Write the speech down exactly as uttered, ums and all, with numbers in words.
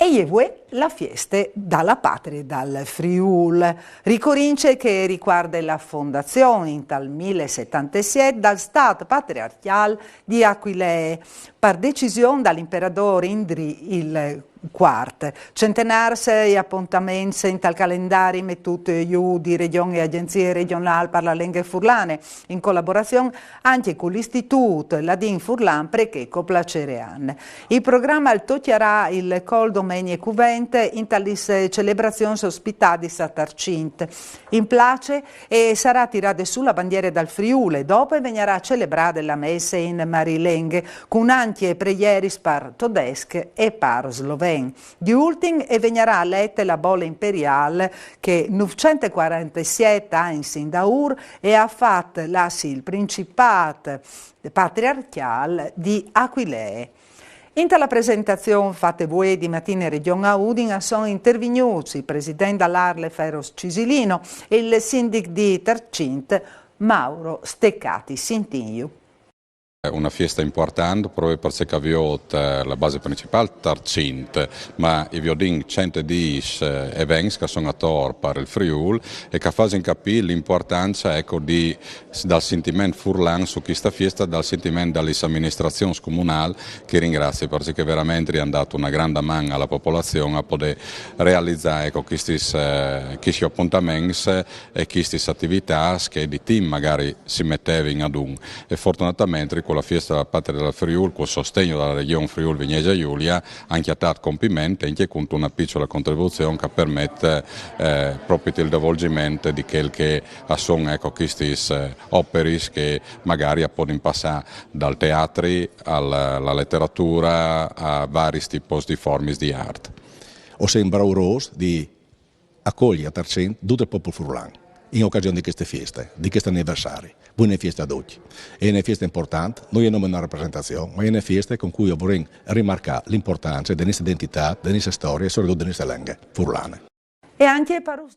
E je vuê la fieste da la patrie dal Friûl. Ricorince che ricuarde la fondazion intal mil e setantesiet dal stât patriarcjâl di Aquilee, par decision dal imperadôr Indri il cuart. Centenârs i apontaments intal calendari metût jù di Regjon e Agjenzie regjonâl par la lenghe furlane, in colaborazion ancje cul Istitût Ladin Furlan Precheco Placerean. Il program al tocjarà il Col Domenie Cuvente inta lis celebrazions ospitadis a Tarcint. In place e sarà tirade sù la bandiere dal Friûl e dopo e vegnarà celebrade la messe in marilenghe, cun ancje preieris par todesc e par sloven. Di ultin e vegnarà lete la bole imperiâl che nûfcentecuarantesiet agns indaûr e à fat lassî il principât patriarcjâl di Aquilee. Inta la presentazion fate vuê di matine Regjon a Udin a son intervignûts il president da l'ARL Feroz Cisilino e il sindic di Tarcint Mauro Steccati. Sintinju. Una fiesta impuartant, propit parcè che e viôt la base principâl Tarcint, ma i viodìn cent e dîs events che a son ator par il Friûl e che a fasin capî l'impuartance, eco, di dal sintiment furlan su chista fiesta, dal sintiment da lis aministrazions comunâl, che i ringrazi parcè che verementri a àn dât una granda man a la popolazion a podê realizâ, eco, chistis, chiscj apontaments e chistis ativitâts che di timp magari si metevin adun. E fortunatamentri cu la fiesta da la patrie dal Friûl, cul sostegn da la Regjon Friûl Vignesia Julia, a àn cjatât compiment ancje cuntuna piçula contribuzion che a permet propit il devolgiment di chel che a son, eco, chistis operis che magari a podin passâ dal teatri a la leteratura a varis tipos di formis di art. O sin braurôs di acoglî a Tarcint dut il popul furlan in ocasion di cheste fieste, di chest aniversari. Buine fieste a ducj. E je une fieste impuartant, no je nome une rapresentazion, ma e je une fieste cun cui o vorìn rimarcâ l'impuartance de neste identitât, de neste storie e soredut de neste lenghe furlane. E ancje par